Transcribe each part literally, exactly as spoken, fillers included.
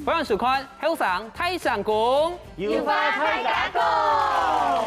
歡迎收看《後生大聲公》，有話大家講。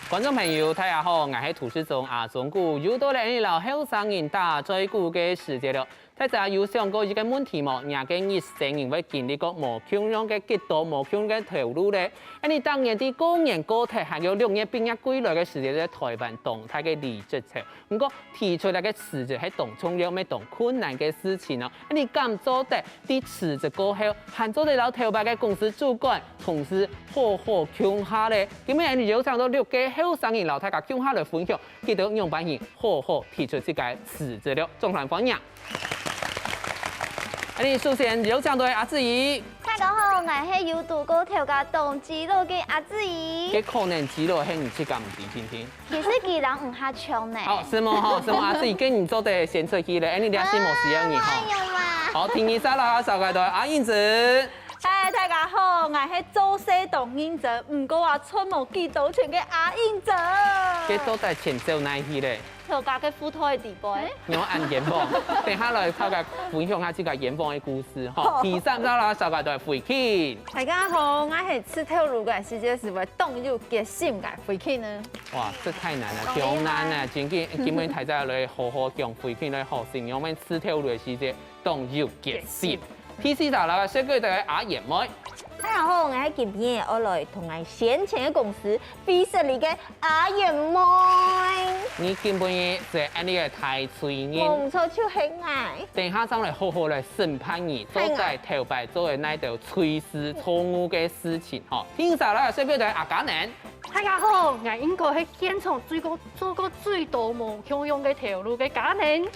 觀眾朋友，大家好，𠊎係主持人阿忠牯，又到了𠊎俚摎後生人打嘴鼓个時節了。大家有想過一個問題無？若个一生人會經歷過無共樣个幾多、無共樣个頭路咧？𠊎俚逐年在過年過節，還有六月畢業季來个時節，在臺灣當大个離職潮。 毋過，提出來个辭職係當重要，乜當困難个事情哦。你敢做得在辭職過後，還做得摎頭擺个公司主管、同事好好共下咧？今晡日邀請到六個後生人摎大家共下來分享，佢兜仰般形好好提出自家辭職了。掌聲歡迎！𠊎俚首先邀請到阿志怡。大家好，𠊎係有堵過頭家當膣老个阿志怡。這可能膣老係你自家毋知，定定。 其實佢人毋下像呢。好，承蒙吼，承蒙阿志怡，該你做得先出去咧，𠊎俚這下無需要你吼。哎呀媽！好，第二儕摎大家紹介到阿英子。嗨，大家好，𠊎係做事當認真，毋過啊，存無幾多錢个阿英子。該到底錢走哪去咧？頭家个褲袋个底背。你有恁冤枉，等下來大家分享下自家冤枉个故事吼。好。第三儕摎大家紹介到慧卿。大家好，𠊎係辭頭路个時節係會當有決心个慧卿呢。 哇，這太難了，當厲害。當難啊！真緊，今晡日大家來好好向慧卿來學習，仰般辭頭路个時節當有決心。第四儕摎大家紹介个阿燕妹。大家好，𠊎係今晡日愛來同𠊎先前个公司飛失禮个阿燕妹。你今晡日係恁樣个大罪人。無錯，就係𠊎。等下正來好好來審判你，做在頭擺做个那兜罪事錯誤个事情吼。第五儕摎大家紹介个阿嘉能。 大家好，𠊎應該係現場做過做過最多無共樣个頭路个嘉能。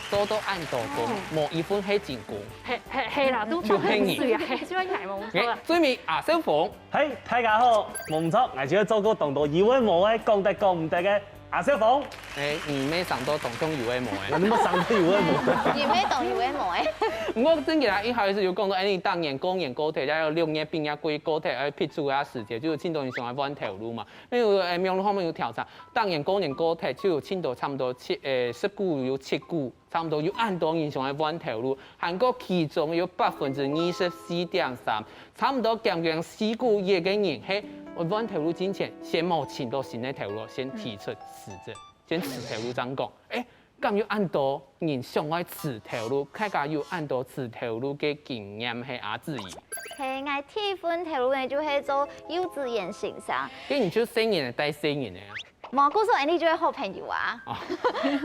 做到恁多工，無一份係正工。係係係啦，都做很水啊，係，就係𠊎無錯啦。最尾阿少峰。嘿，大家好，無毋著，𠊎就係做過當多有个無个、講得講毋得个阿少峰。欸，你乜生到當像有个無个？你乜生到有个無个？你乜當有个無个？毋過正經啊，一開始有講到，欸，你逐年過年過節，還有六月畢業季過節，欸，畢業个時節，就有盡多人想愛換頭路嘛。 因為，欸，網路項有調查，逐年過年過節就有盡多差毋多七，欸，十股有七股，差毋多有恁多人想愛換頭路，還過其中有百分之二十四點三，差毋多將近四股一个人係換頭路進前，先無尋到新个頭路，先提出辭職，先辭頭路正講。欸， 敢有恁多人想愛辭頭路，大家有恁多辭頭路个經驗係阿志怡。係，𠊎第一份頭路呢，就係做幼稚園先生。該你就細人仔帶細人仔啊？無，故所𠊎俚就係好朋友啊。哦。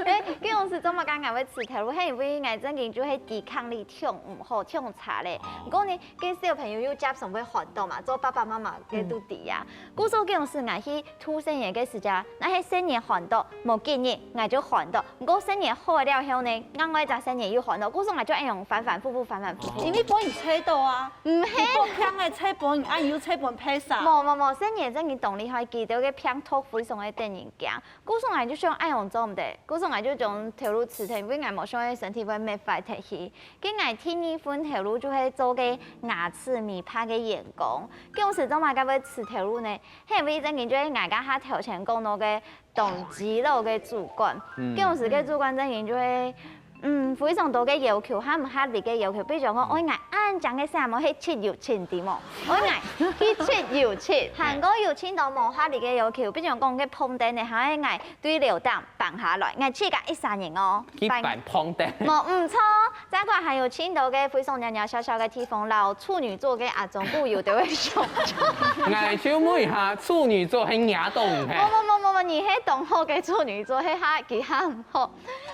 欸，該當時做麼个𠊎會辭頭路，係因為𠊎正經就係抵抗力忒毋好，忒差咧。哦。毋過呢，該小朋友又輒常會寒著嘛，做爸爸媽媽个都知啊。故所該當時𠊎去 渡細人个時節，若係細人寒著，無幾日，𠊎就寒著。毋過細人好了後呢，另外一隻細人又寒著，故所𠊎就恁樣反反覆覆，反反覆覆。因為分人啐著啊，毋係，你分病个啐分，啊又啐分別儕。無無無，細人正經當厲害，佢兜个病毒非常个得人驚。故所𠊎就想恁樣做毋得，故所𠊎就將頭路辭忒，因為𠊎無想愛身體會搣壞忒去。該𠊎第二份頭路就係做个牙齒美白个員工。該當時做麼个會辭頭路呢？ 係因為正經就係𠊎頭下頭前講到个當膣老个主管，嗯。該當時个主管正經就係，嗯，非常多个要求，還毋合理个要求，比如講，愛𠊎恁靚个色，無去拭油漆，知無？愛𠊎去拭油漆，還過有盡多無合理个要求，比如講，該膨燈呢，還愛𠊎對樓頂 放下來，𠊎自家一儕人哦。去搬膨凳。無，毋著，再過還有盡多个非常鳥鳥小小个地方，摎處女座个阿忠牯有兜會相像。𠊎就問一下，處女座係惹到毋係？無無無無無，你係當好个處女座，係較其他毋好。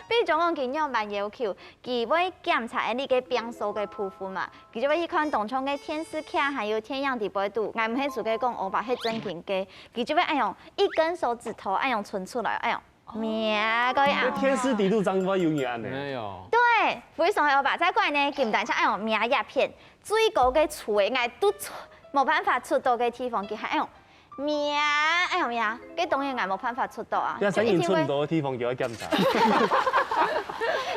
比如講佢仰般要求，佢會檢查你个病史个部分嘛，佢就會去看當像个電視劇，還有電影底背肚，𠊎毋係自家講，我爸係正經个，佢就會恁樣一根手指頭恁樣伸出來，恁樣。 搣過去啊。該電視底肚正會有人恁呢。哎喲。對，非常个惡霸。再過來呢，佢毋單淨愛用搣一片，最高个處个，𠊎都出，無辦法出到个地方，佢還愛用搣，愛用搣，該當然𠊎無辦法出到啊。這聲音出毋到个地方就愛檢查。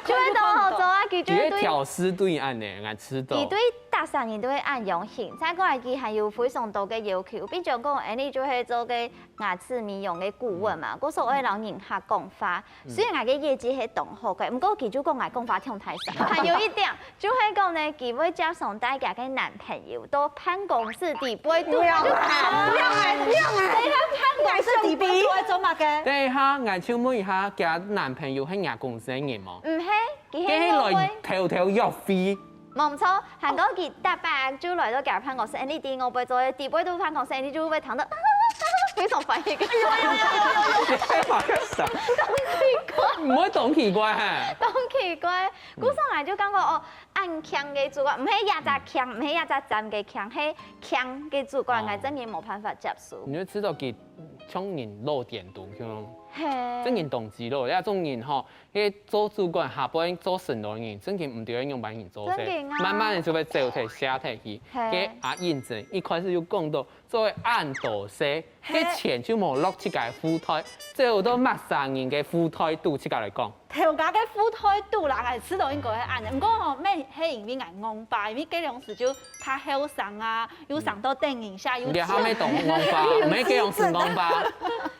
就會當好做啊，佢就會挑事對恁呢，𠊎知道。佢對逐儕人都會恁用心，再過來佢還有非常多个要求，比如講，恁呢就係做个牙齒美容个顧問嘛，故所愛摎人客講話。雖然𠊎个業績係當好个，毋過佢就講𠊎講話忒大聲。還有一點，就係講呢，佢會接送大家个男朋友到辦公室底背肚，不要啊，不要啊，不要啊！等一下辦公室底背肚愛做麼个？等一下，𠊎就問一下，佢男朋友係若公司个人無？毋係，佢係外國。偷偷約會。 無錯，還過佢逐擺就來到佢辦公室，恁呢知𠊎會做，底背肚辦公室，恁呢就會聽到非常煩一个。毋會當奇怪哈？當奇怪，故所𠊎就感覺哦，恁強个主管，毋係這隻強，毋係這隻站个強，係強个主管，𠊎真个無辦法接受。你就知道佢像人老點肚，像係，真人動機咯，這種人吼， 該做主管下背做承諾人，正經毋知愛仰般人做事，正經啊。慢慢仔就會走忒、消忒去。係。該阿英珍一開始就講到，做恁多事，該錢就無落自家褲袋，走到麼儕人个褲袋肚，自家來講。頭家个褲袋肚啦，𠊎知道應該係恁呢。毋過吼，乜係因為𠊎戇巴，因為該量時就較後生啊， 又上到電影下又這下乜當戇巴，毋係該樣子戇巴。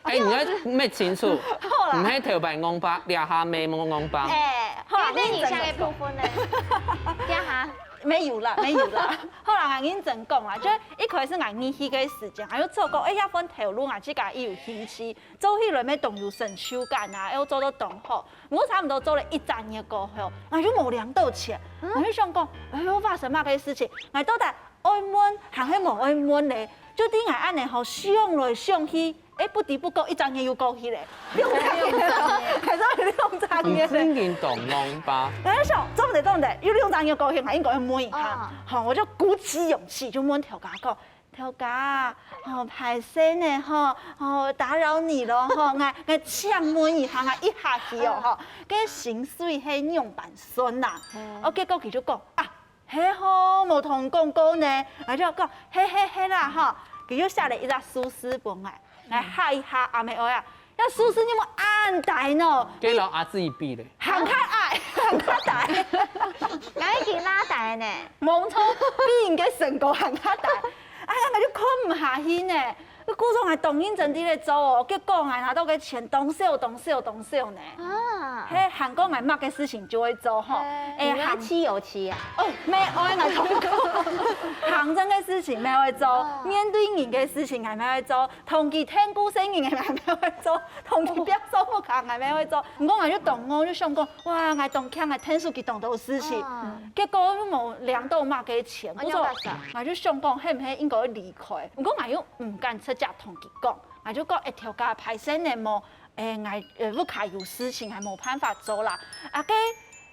哎，你愛問清楚，好啦。毋係頭擺戇巴，這下乜戇巴。哎，好啦，該電影下个部分呢？這下。沒有啦，沒有啦。好啦，𠊎認真講啦，就一開始𠊎入去个時間，𠊎就做過，哎，這份頭路啊，自家有興趣，做起來乜當有成就感啊，又做到當好。毋過差毋多做了一隻月過後，𠊎就無領到錢，𠊎就想講，哎喲，發生麼个事情？𠊎到底 愛問還係無愛問咧？就知𠊎恁呢吼，想來想去，哎，不知不覺一隻月又過去咧，兩隻月，還係兩隻月咧。你正經當戇巴。𠊎就想，做毋得，做毋得，又兩隻月過去，𠊎應該愛問一下。哦。吼，𠊎就鼓起勇氣，就問頭家講：「頭家，吼，歹勢呢，吼，吼，打擾你了，吼，𠊎，𠊎請問一下，𠊎一下去哦，吼，該薪水係仰般算啊？」哦，結果佢就講：「啊， 係吼，無同講過呢。」𠊎就講：「係，係，係啦，吼。」佢又寫了一隻數字分𠊎，𠊎嚇一下，阿姆哀啊，這數字有無恁大呢？該摎阿姊比咧？還較矮，還較大。𠊎已經拉大呢。無錯，比人个身高還較大。哎呀，𠊎就看毋下去呢。 故所𠊎當認真地咧做哦，結果𠊎拿到个錢當少當少當少呢。啊。嘿，還過𠊎麼个事情就會做吼。嘿。哎，你愛還氣有氣啊？哦，無愛，𠊎同你講，行政个事情無愛做，面對人个事情𠊎無愛做，同佢談故事个人𠊎無愛做，同佢標數目卡𠊎無愛做。毋過𠊎就當戇，就想講，哇，𠊎當強，𠊎聽手機當多事情，結果又無領到麼个錢，故所𠊎就想講，係毋係應該離開？毋過𠊎又 毋敢直接同佢講，𠊎就講：「哎，頭家，歹勢呢，無，哎，𠊎，呃，屋下有事情，還無辦法做啦。」啊，該，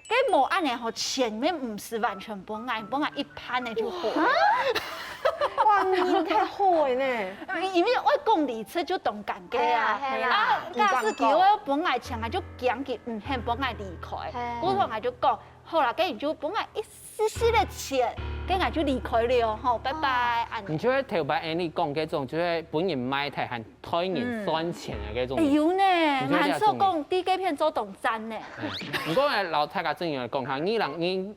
該無恁呢吼，錢乜毋使完全分𠊎，分𠊎一半呢就好。哇，你太好了呢！因為愛講離職就當尷尬啊。係啦，係啦。啊，假使佢愛分𠊎錢，𠊎就驚佢毋肯分𠊎離開。係。故所𠊎就講，好啦，該你就分𠊎一 細細个錢，該𠊎就離開了吼，拜拜，恁呢。你就係頭擺恁呢講該種，就係分人賣忒還代人算錢个該種人。哎，有呢，𠊎還想講在該片做當讚呢。毋過呢，摎大家正經來講下，二零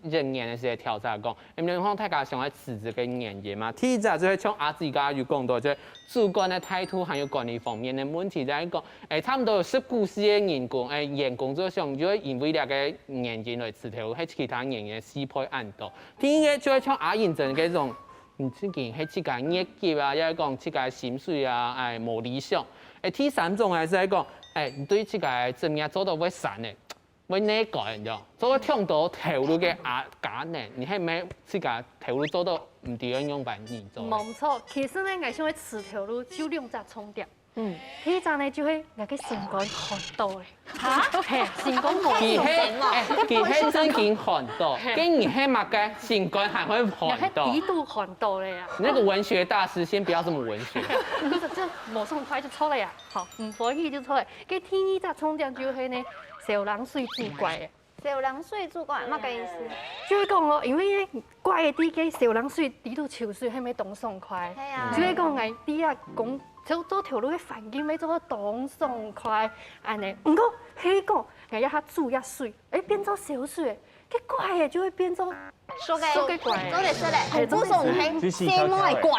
二一年个時候調查講，你們看大家想愛辭職个原因嘛，第一隻就係像阿姊剛剛有講到，就係 主管个態度，還有管理方面个問題，就係講，欸，差毋多有十九歲个人工，欸，員工就想就會因為這個原因來辭退，係其他原因个四倍恁多。第二個就係像阿英珍這種，你自己係自家業績啊，也係講自家薪水啊，欸，無理想。欸，第三種還係講，欸，你對自家个職業做到會散个， 會內改，你知道？做到忒多頭路个啊，家人，你係毋係自家頭路做到毋知愛仰般去做？無錯，其實呢，𠊎想愛辭頭路就兩隻重點。嗯。第一隻呢，就係𠊎个心肝寒到咧。哈？嘿，心肝無佢係，欸，佢係真經寒到，嘿。跟你係麼个心肝還會寒到？𠊎係底肚寒到咧啊。那個文學大師，先不要這麼文學。不是，這無爽快就錯了呀。好，毋歡喜就錯了。該第二隻重點就係呢， 燒冷水煮粿个。燒冷水煮粿，麼个意思？就係講哦，因為呢，粿个底个燒冷水，底肚泅水，係毋係當爽快？係啊。就係講，𠊎底下講做做頭路个環境愛做到當爽快，恁呢。毋過係講，𠊎一下煮一水，誒，變做燒水，該乖个就會變做熟个，熟个乖。做得食嘞，嘿不爽嘿，就是細妹个乖。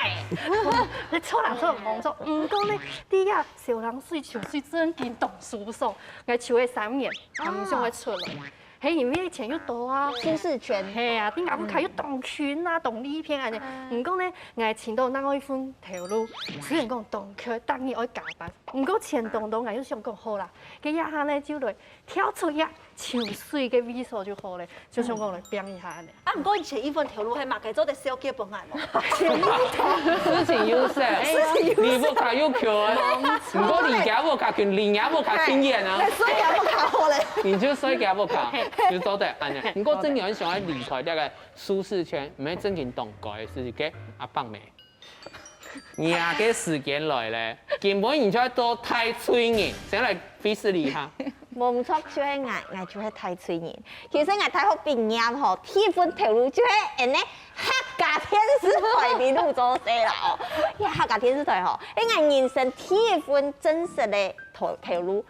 你錯人錯人講錯，毋過呢，第一啊，燒冷水、燒水真經當舒爽，𠊎燒了三年，還毋想愛出來。嘿，因為錢又多啊。舒適圈。嘿啊，你外屋下又當近啊，當利便恁呢。毋過呢，𠊎尋到另外一份頭路，雖然講當苦，逐日愛加班，毋過錢當多，𠊎又想講好啦，該這下呢就來跳出這泅水个位所就好咧，就想講來拚一下恁呢。啊，毋過以前一份頭路係嘛，該做得燒雞飯啊無？事情又少，你屋下又窮，毋過離家屋下近，離家屋下近遠啊。該所以也無較好咧。你就睡佢屋下，就做得恁呢。毋過真有人想要離開這個舒適圈，毋係正經當該个事情，該阿伯咩？你啊，該時間來咧，根本你就愛做大罪人，先來face你哈。無毋著，就係𠊎，𠊎就係大罪人。其實𠊎大學畢業吼，第一份頭路就係恁呢客家電視台裡肚做事啦哦。這客家電視台吼，係𠊎人生第一份正式个頭頭路，應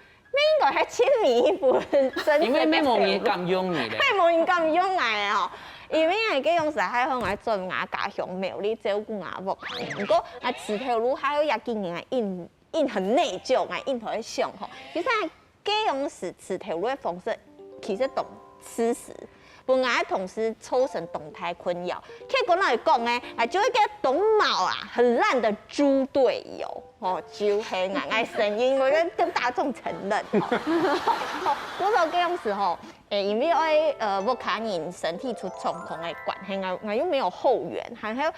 該係盡尾一份正式个頭路。因為無人敢用你咧。係無人敢用𠊎个吼，因為𠊎該央時還好𠊎轉𠊎家鄉苗栗照顧𠊎屋下人，毋過𠊎辭頭路還有一幾年𠊎應 應很內疚，𠊎應該會想吼。其實該央時辭頭路个方式，其實當自私，分𠊎个同事造成當大困擾。客觀來講呢，𠊎就係一個當毛啊，很爛的豬隊友，吼，就係𠊎，𠊎承認，我跟跟大眾承認。吼，故所該央時吼，誒，因為愛呃屋下人身體出狀況个關係，𠊎𠊎又沒有後援，還有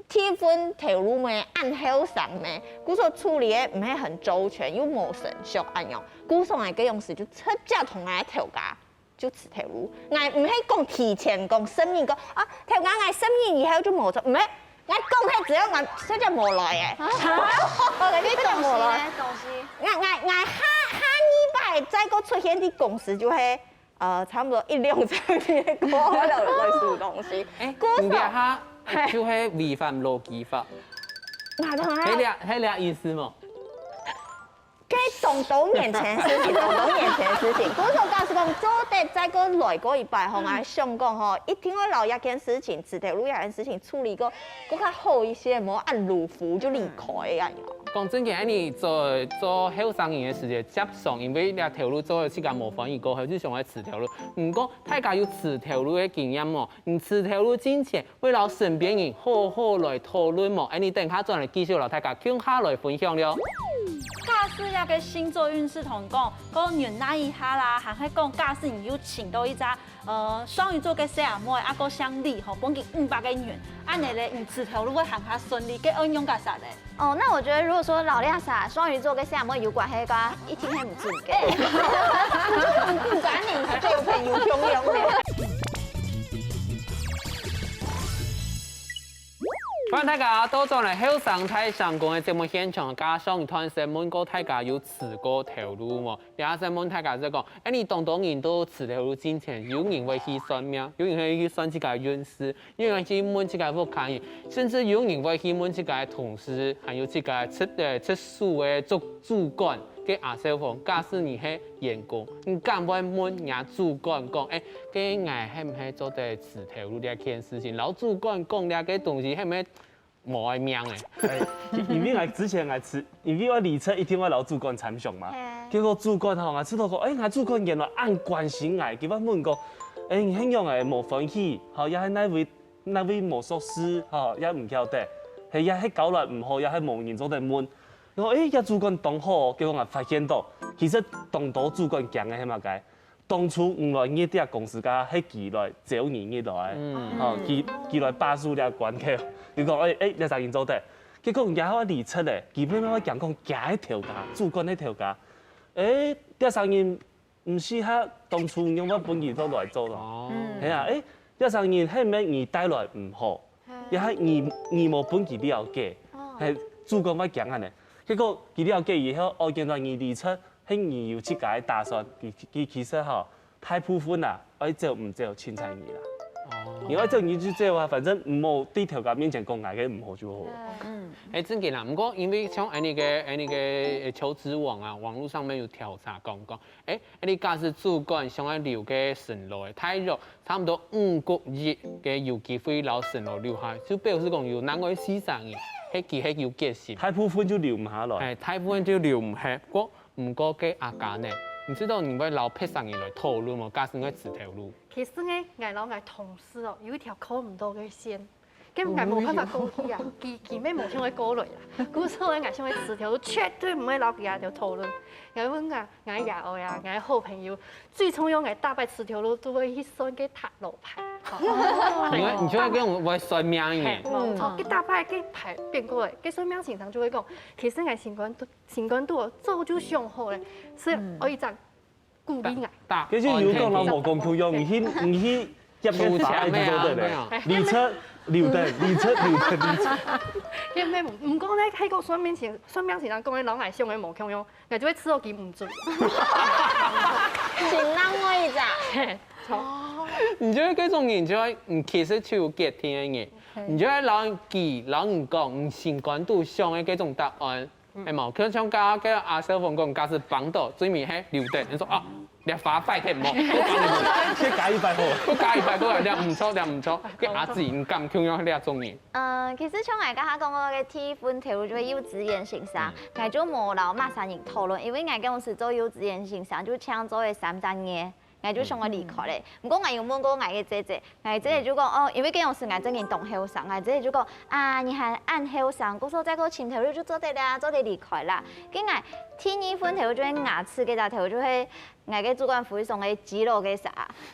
第一份頭路咩，恁後生咩，故所處理个毋係很周全，又無成熟恁樣。故所𠊎該央時就直接同𠊎頭家就辭頭路。𠊎毋係講提前講，承認講啊，頭家𠊎承認以後就無做，毋係，𠊎講係只要𠊎直接無來誒。你東西呢？東西。 𠊎𠊎𠊎下下禮拜再過出現在公司就係呃差不多一兩隻月過後了，類似東西。哎，故所你這下就係違反勞基法，那當然係這係這意思無？該當多年前个事情，當多年前个事情。故所假使講做得再過來過一擺吼，𠊎想講吼，一定愛摎這件事情，辭頭路這件事情處理過，過較好一些，莫恁魯夫就離開啊。講真个，你做做後生人个時節，接上，因為這頭路做自家無歡喜過後，就想愛辭頭路。毋過大家有辭頭路个經驗無？你辭頭路進前，會摎身邊人好好來討論無？恁你等下轉來繼續摎大家共下來分享了。假使這個星座運勢同講，講忍耐一下啦，還係講假使你有請到一隻呃雙魚座个細阿妹，啊，個姓李吼，分佢五百个銀，恁呢咧，你辭頭路會行較順利，該愛仰結煞咧？哦，那我覺得如果說摎這儕雙魚座个細阿妹有關係个話，一定係毋準个。毋管你係有朋友共樣个。歡迎大家倒轉來後生大聲公个節目現場，加上段先問過大家有辭過頭路無？這下先問大家就講，哎，你當多人都辭頭路進前，有人會去算命，有人會去算自家个運勢，有人去問自家个屋下人，甚至有人會去問自家个同事，還有自家个直呃直屬个主主管。該阿少峰，假使你係員工，你敢會問若主管講，哎，該𠊎係毋係做得辭頭路這件事情？摎主管講這個東西係毋係無愛命誒？哎，因為𠊎之前𠊎辭，因為𠊎離職一定愛摎主管參詳嘛。結果主管吼，𠊎知道講，哎，𠊎主管原來恁關心𠊎，佢會問講，哎，你係仰仔無歡喜，吼，也係哪位哪位無熟事，吼，也毋曉得，係也係交代毋好，也係無人做得問。然後，哎，這主管當好，結果𠊎發現到，其實當多主管驚个係麼个？當初毋來入這公司个係佢來招你入來，吼，佢佢來把守這關口，佢講，哎哎，這儕人做得，結果人家愛離職咧，佢慢慢慢驚講，佢係頭家，主管係頭家，哎，這儕人毋適合當初仰會分佢做來做咯。係啊，哎，這儕人係毋係你帶來毋好，也係你你無分佢了解，係主管會驚恁呢。結果佢了解以後，哦，原來你離職 係你有自家个打算，其其其實吼，大部分啊，愛走毋走，凊彩你啦。你愛走你就走啊，反正毋好在頭家面前講𠊎个毋好就好了。嗯，哎，正經啦，毋過因為像恁呢个、恁呢个求職網啊，網路上面有調查講講，哎，恁呢假使主管想愛留个承勞，大約差毋多五個月个有機會摎承勞留下，就表示講有另外四成人，係佢係有決心。大部分就留毋下來。哎，大部分就留毋下。毋過，毋過个阿嘉呢，你知道你會摎別儕人來討論無？假使你會辭頭路。其實呢，𠊎摎𠊎同事哦，有一條過毋到个線。 該𠊎無辦法過去啊，佢佢乜無想愛過來啦。故所𠊎想愛辭頭路，絕對毋會摎佢啊條討論。𠊎問啊，𠊎爺哀啊，𠊎好朋友，最重要𠊎逐擺辭頭路都會去算該塔羅牌。你會你就會跟我我會算命嘿，耶。無錯，佢逐擺該牌變過來，該算命先生就會講，其實𠊎心肝肚心肝肚哦早就想好了，所以我一直鼓勵𠊎。大其實有講摎無講共樣，你去你去接个答案就做得了。你出六等，你出六等，你出。因為毋過呢，該個算命先算命先生講个摎𠊎想个無共樣，𠊎就會知道佢毋準。盡難愛一隻。嘿，你就係該種人，就係你其實就有決定个人，你就係摎佢摎你講，你心肝肚想个該種答案。 係無？就像剛剛个阿少峰講，假使幫到最尾係六等，你說啊，這花壞忒無？再加一擺好。再加一擺，再加，這毋著，這毋著。該阿姊，你敢共樣這種人？嗯，其實像𠊎剛剛講過个第一份頭路就係幼稚園先生，𠊎就無摎麼儕人討論，因為𠊎該時做幼稚園先生就淨做个三隻月。 𠊎就想愛離開咧。毋過𠊎有問過𠊎个姐姐，𠊎姐姐就講哦，因為該時𠊎正經當後生，𠊎姐姐就講啊，你還恁後生，故所再過尋頭路就做得啦，做得離開啦。該𠊎第二份頭路就係牙齒該隻頭路，就係𠊎个主管非常个激怒个啥，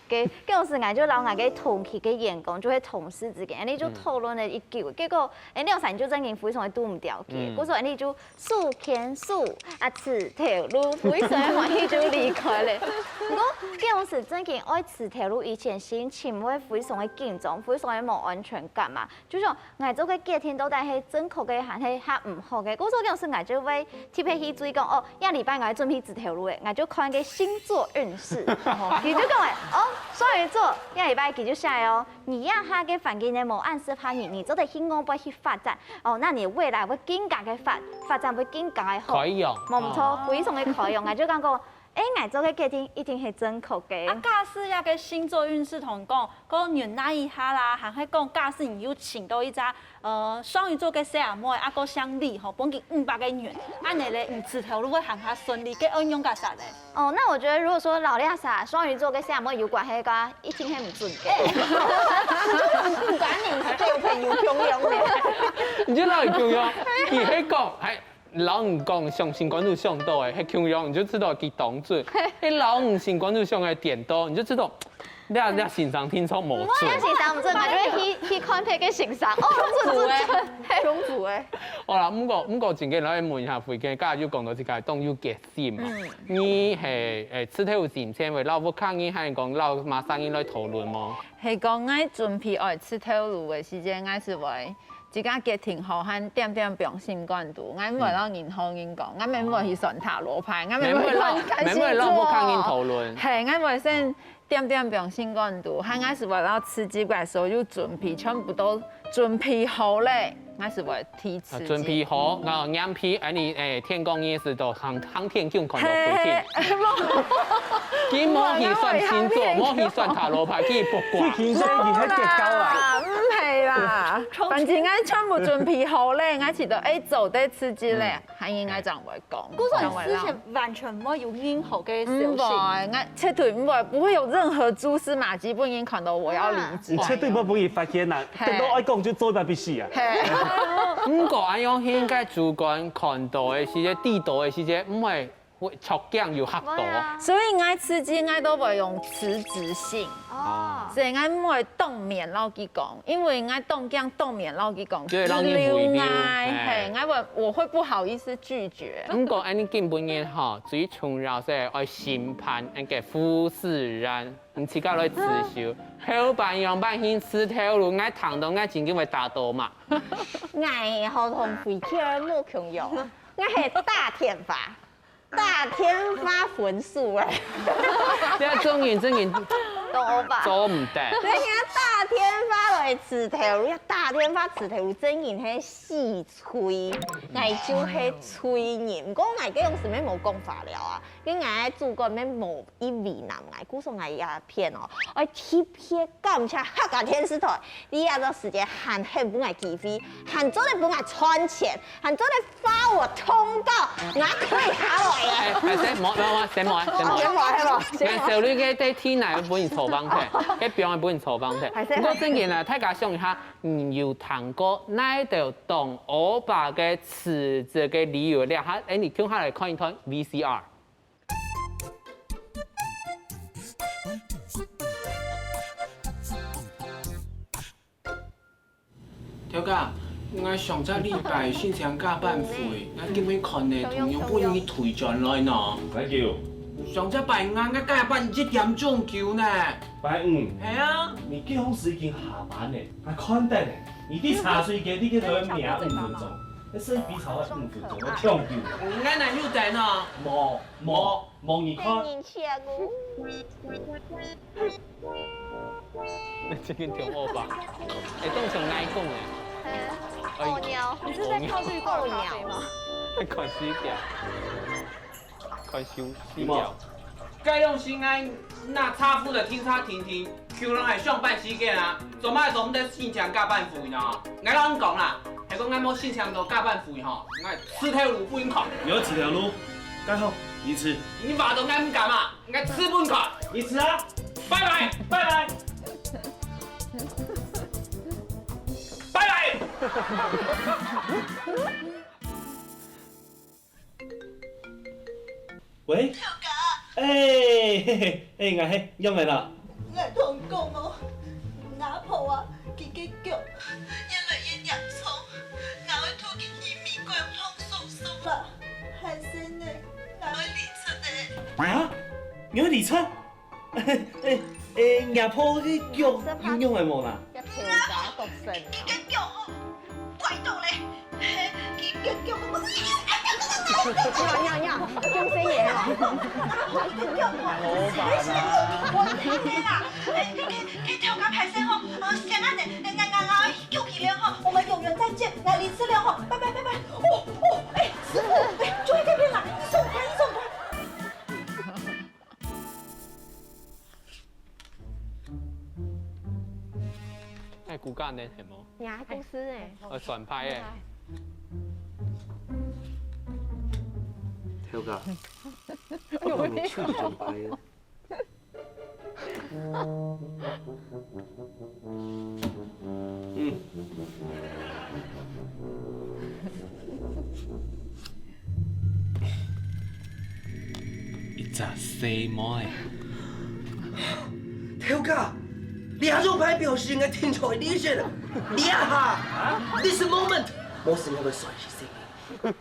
該該時𠊎就摎𠊎个同期个員工，就係同事之間，恁呢就討論了已久，結果恁呢兩儕就正經非常个堵毋著个，故所恁呢就 手牽手啊，辭頭路，非常个歡喜就離開了。毋過，該時正經愛辭頭路以前，心情會非常个緊張，非常个無安全感嘛。就想𠊎做个決定到底係正確个還係較毋好个。故所該時𠊎就會特別去注意講，哦，這禮拜𠊎愛準備辭頭路誒，𠊎就看个星座運勢。佢就講誒，哦，雙魚座這禮拜佢就寫哦， 你這下个環境呢無恁適合你，你做得去外背去發展。哦，該你未來會更加个發發展會更加个好。開揚。無毋著，非常个開揚，𠊎就感覺，哎，𠊎做个決定一定係正確个。啊，假使這个星座運勢同講，講忍耐一下啦，還係講假使你有請到一隻呃雙魚座个細阿妹，啊，个姓李吼，分佢五百个銀，恁呢咧，你辭頭路會行較順利，該愛仰結煞咧？ 哦，那我覺得如果說摎這儕雙魚座个細阿妹有關係个話，一定係毋準个。不管你交朋友共樣的。你就摎佢共樣，佢係講，還摎你講，相信觀眾想到誒，係共樣，你就知道佢當準。係摎你信觀眾想个顛倒，你就知道，你你先生聽錯無準。先生毋準，𠊎就會去去看別个先生。哦，準準準。公主哎，好啦，毋過毋過，正經來問一下慧娟，剛才有講到這個當有決 心嘛。你係誒辭頭路進前會摎屋下人還係講摎麼儕人來討論無？係講𠊎準備愛辭頭路个時節，𠊎係會自家決定好，還恬恬放心肝肚，𠊎毋會摎任何人講，𠊎乜毋會去算塔羅牌，𠊎乜毋會亂看星座。乜毋會摎屋下人討論。係，𠊎會先恬恬放心肝肚，還𠊎係會摎辭職个所有準備全部都準備好咧，𠊎係會 提辭職。準備好，然後眼皮，哎，你哎，天光夜市都行行天宮看到附近。佢無去算星座，無去算塔羅牌，佢不管。最近最近係結交啊。啦，毋係啦，反正𠊎全部準備好咧，𠊎知道哎做得辭職咧，還應該正會講。故所你之前完全無有任何个消息。毋會，𠊎絕對毋會，不會有任何蛛絲馬跡分人看到我要離職。你絕對毋會分佢發現啊！等到愛講就做一擺必死啊！係。毋過恁樣，應該主管看到个時節，知道个時節，毋會會著驚又嚇到。會啊。所以𠊎辭職，𠊎都會用辭職信，哦，所以𠊎毋會當面摎佢講，因為𠊎當驚當面摎佢講，就會讓你回流。哎，係，𠊎會我會不好意思拒絕。毋過，恁樣今晡日吼，最重要係愛審判恁个富士然，你自家來自首。後半樣般形辭頭路，𠊎聽到𠊎真經會打倒嘛。𠊎好同肥圈無共樣，𠊎係大天花，大天花分手哎。這種人真經，當惡霸。做毋得。所以人家打電話來辭頭路，打電話辭頭路，真正係死罪，𠊎就係罪人。毋過𠊎个樣式乜無講法了啊，因為𠊎个主管乜無一為難𠊎，故所𠊎這片哦，愛特別感謝客家電視台，你這個時間還肯分𠊎機會，還做得分𠊎賺錢， 還做得發我通告，𠊎跪下來了。哎，哎，先莫，莫，莫，先莫，先莫。先莫，先莫。𠊎手裡个在地泥分你坐放忒，該表演分你坐放忒。哎，先。毋過正經啊，大家想一下，你有聽過哪一條當惡霸个辭職个理由了哈？哎，你共下來看一段V C R。 頭家，𠊎上隻禮拜申請加班費，𠊎今晡日看呢，同樣分你退轉來呢。Thank you。上隻拜五，𠊎加班一點鐘久呢。拜五？係啊。你幾時已經下班呢？𠊎看等呢，你在茶水間，你去那邊抿五分鐘，那剩下比茶愛五分鐘，𠊎搶救。𠊎哪有等呢？無，無，無你看。 你這個挺惡霸，哎，當成哪一講呢？哎，鴞鳥。你是在泡綠豆咖啡嗎？看時間，看時間。該用心愛拿茶壺的停車停停，就攏係上班時間啊，做麼做毋得申請加班費呢？𠊎摎你講啦，係講𠊎無申請到加班費吼，𠊎辭頭路分你看。有幾條路？該好，你辭。你話到𠊎毋敢啊！ 𠊎辭分你看，你辭啊！拜拜，拜拜，拜拜。喂？頭家。哎，嘿嘿，哎，𠊎係，仰仔啦？𠊎同你講哦，吾婆啊，佢个腳越來越嚴重，𠊎愛渡佢去美國放手術啦。還係呢，𠊎愛離職个。啊？你愛離職？ 哎，哎，若婆个腳有仰仔無啦？佢个腳吼，歪到咧，佢个腳，呀呀呀，講細聲哦。佢个腳吼，我聽啦，佢佢佢頭家歹勢吼，呃，先啊，𠊎𠊎𠊎救佢了吼，我們有緣再見，來離職了吼，拜拜拜拜。哦哦，哎，師傅，哎，就在這邊啦，你走快，你走快。 哎，骨架呢，係無？你還故事哎。呃，轉牌哎。頭家，我幫你處理轉牌啊。嗯。 一隻細妹。頭家，這張牌表示𠊎定著愛離職了。這下，this moment，無時間會算計細妹。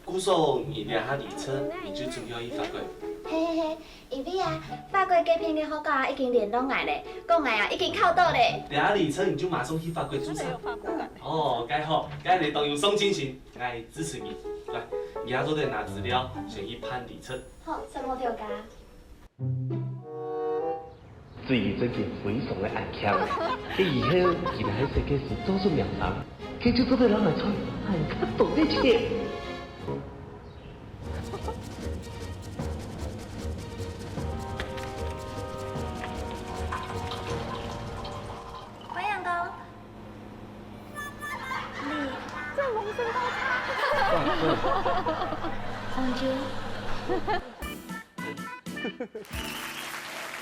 故所你這下離職，你就準備愛去法國。嘿嘿嘿， 因為啊，法國該片个學校啊已經聯絡𠊎咧，講𠊎啊已經考著咧。等下離職你就馬上去法國註冊。哦，該好，該你當有上進心，𠊎支持你。來，你也做得拿資料，先去辦離職。好，承蒙頭家。最近真个非常个安詳，該以後佢若係設計師做出名聲，佢就做得摎𠊎賺還較多个錢。 歡迎光臨。你，這龍生高茶。紅酒。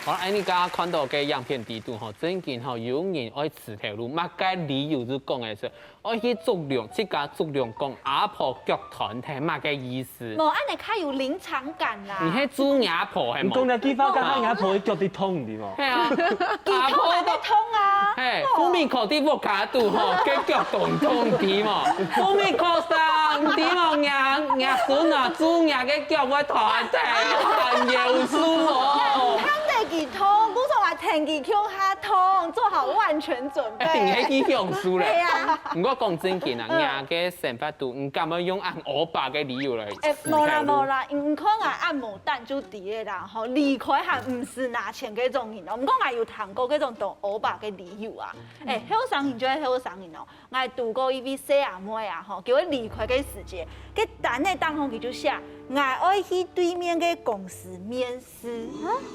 好，恁呢，剛剛看到个影片底肚吼，正經吼，有人愛辭頭路，麼个理由就講个出。 愛去捉龍，自家捉龍講阿婆腳斷忒，麼个意思？無恁呢較有臨場感啦。你係豬阿婆係無？你講這句話，敢若阿婆个腳在痛，你知無？係啊，佢痛還在痛啊。係，哦。Fumiko在屋下肚吼，个腳痛痛知無？Fumiko桑，你知無？若，若孫啊，豬若个腳會斷忒，很嚴肅哦。毋通得佢痛，故所𠊎聽佢共下通，做好萬全準備。哎，你係去享受咧。對啊。毋過講正經啊，嗯。你个生活肚，你敢會用恁烏白个理由來辭頭路？哎，無啦無啦，你看啊，恁無膽就知个啦，吼，離開還毋使拿錢該種人哦。毋過𠊎有聽過該種當烏白个理由啊。哎，後生人就係後生人哦。 𠊎堵過一位細阿妹啊，吼，佢愛離開个時節，該單仔頂項佢就寫，𠊎愛去對面个公司面試。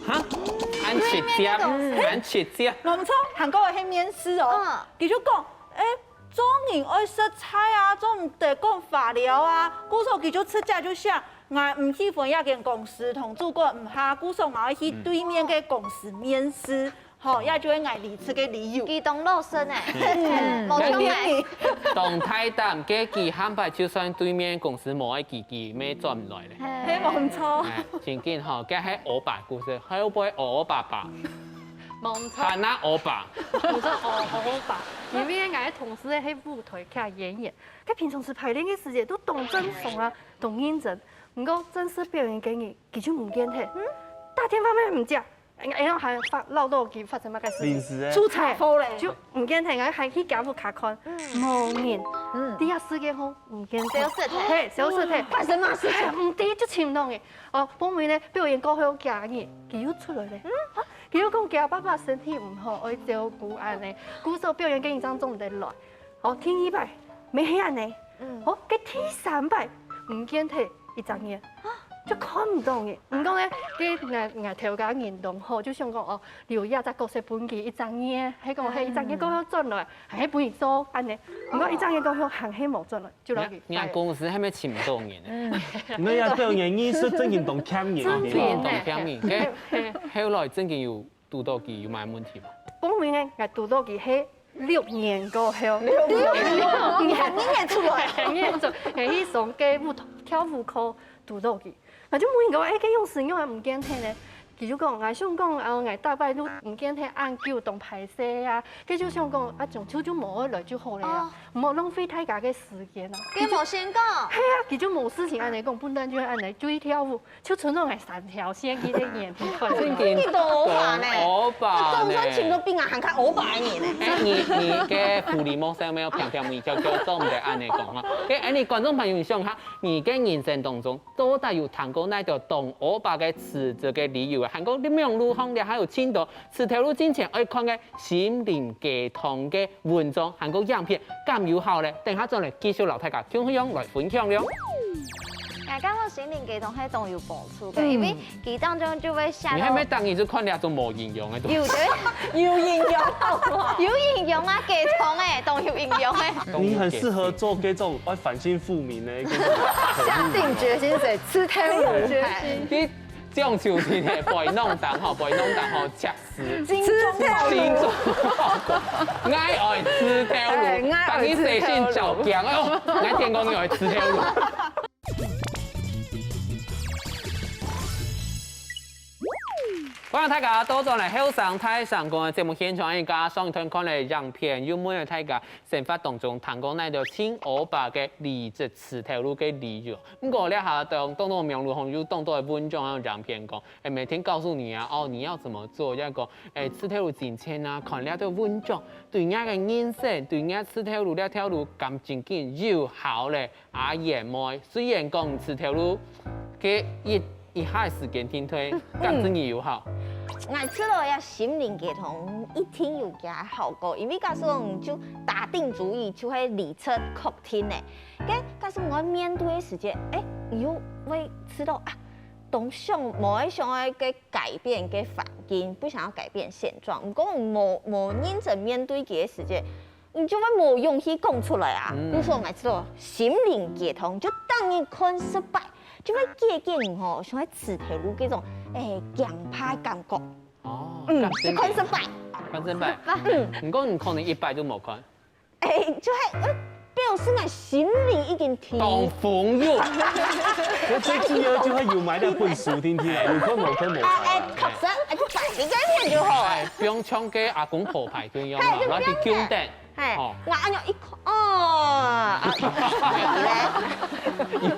哈？恁直接，對面个公司。嗯，恁直接。無錯，還過係面試哦。嗯。佢就講，欸，做人愛食菜啊，做毋得講話了啊。故所佢就直接就寫，𠊎毋喜歡這間公司，同主管毋合，故所𠊎愛去對面个公司面試。 吼，這就係𠊎離職个理由。佢當老實呢，嗯。無像𠊎。當大膽，該佢下擺就算對面公司無愛佢，佢乜轉毋來咧。係，無錯。哎，正經吼，該係烏白故事，後背烏烏白白。無錯。還那烏白。無錯，烏，烏白。因為𠊎个同事係舞台劇演員，佢平常時排練个時節都當正常啊，當認真。毋過正式表演該日，佢就毋見忒。嗯？打電話乜毋接， 哎，哎，還發，恅著佢發生麼个事情？臨時个。出差，好咧。就毋見忒，𠊎還去佢屋下看，嗯。無人。嗯。第一時間吼，毋見忒。消失忒。係，消失忒。發生麼个事情？係，毋知就尋毋著佢。哦，後尾呢，表演過後幾日，佢又出來咧。嗯。啊，佢又講佢爸爸身體毋好，愛照顧恁呢。故所表演該日正做毋得來。 哦，第二擺，乜係恁呢。嗯。哦，該第三擺，毋見忒一隻月，就看毋著佢。毋過呢，該𠊎，𠊎頭家人當好，就想講，哦，留一隻角色分佢一隻月，係講，係一隻月過後轉來，還係分佢做恁呢。毋過一隻月過後還係無轉來，就摎佢fire。人家公司還無尋著人呢。嗯。你也表演藝術正經當欠人啊。正經呢。當欠人。該後來正經有 堵著佢有麼个問題無？講明个，𠊎堵著佢係六年過後。六年，你還認得出來？還認得出，𠊎去上該舞，跳舞課堵著佢。𠊎就問佢講，欸，該樣式仰會毋見忒呢？佢就講，𠊎想講，啊，𠊎逐擺都毋見忒恁久，當歹勢啊。佢就想講，啊，從頭就無愛來就好了啊，哦。毋好浪費大家个時間啊。佢無先講。係啊，佢就無事情恁呢講，本來就恁呢，就去跳舞。 就賰著𠊎三條線，佢个眼皮看。正經幾多話呢？當好吧呢。總算尋著比𠊎還較好吧个人呢。欸，你，你个狐狸毛生沒有平平，你就，就做毋得恁呢講哈。欸，欸，你觀眾朋友，你想下，你个人生當中，到底有聽過哪條當好吧个辭職个理由啊？還過你網路項了還有盡多辭頭路進前愛看个心靈雞湯个文章，還過影片，敢有效咧？等下轉來繼續摎大家共樣來分享了。 𠊎感覺心靈雞湯係當有幫助个，嗯。因為佢當中就會寫到，你還沒當你就看了種無營養个東西。有的。有營養，好不好？有營養啊，雞湯欸，當有營養欸。你很適合做這種會反應負面的一個。下定決心，所以辭頭路。下定決心。你這種就係呢，背囊當吼，背囊當吼，食 金鐘，金鐘，𠊎愛辭頭路，哎，𠊎愛辭頭路。當你寫信照鏡，哎喲，𠊎聽講你愛辭頭路。歡迎大家倒轉來《後生大聲公》个節目現場，𠊎等上一段看了影片，又問了大家生活當中聽過哪條盡好吧个離職辭頭路个理由。 毋過這下當，當多網路項有當多个文章還有影片講，欸，每天告訴你啊，哦，你要怎麼做，要講，欸，辭頭路進前啊，看這兜文章，對你个人生，對你辭頭路這條路敢真經有效咧。阿燕妹，雖然講辭頭路，該一，一下時間停退，敢真經有效？𠊎試著這心靈雞湯一定有佢个效果，因為假使講你就打定主意，就會離職確定咧。 該假使𠊎面對个時節，欸，你又會試著啊，當想，無愛想愛个改變个環境，不想要改變現狀。毋過無，無認真面對佢个時節，你就會無勇氣講出來啊。嗯。比如說，𠊎試著心靈雞湯，就當你看失敗，就會解決你吼，想愛辭頭路這種，欸，驚怕个感覺。哦，嗯，感覺就看失敗。看失敗。嗯。毋過你可能一擺都無看。 欸，就係，呃，表示𠊎心裡已經定。當朋友。該最主要就係有買這本書定定啊，有看無看無差啊。欸，欸，確實，欸，就擺一個面就好。欸，放像該阿公婆牌共樣嘛，嘿，就放。嘿，哦。𠊎恁樣一看，哦，啊，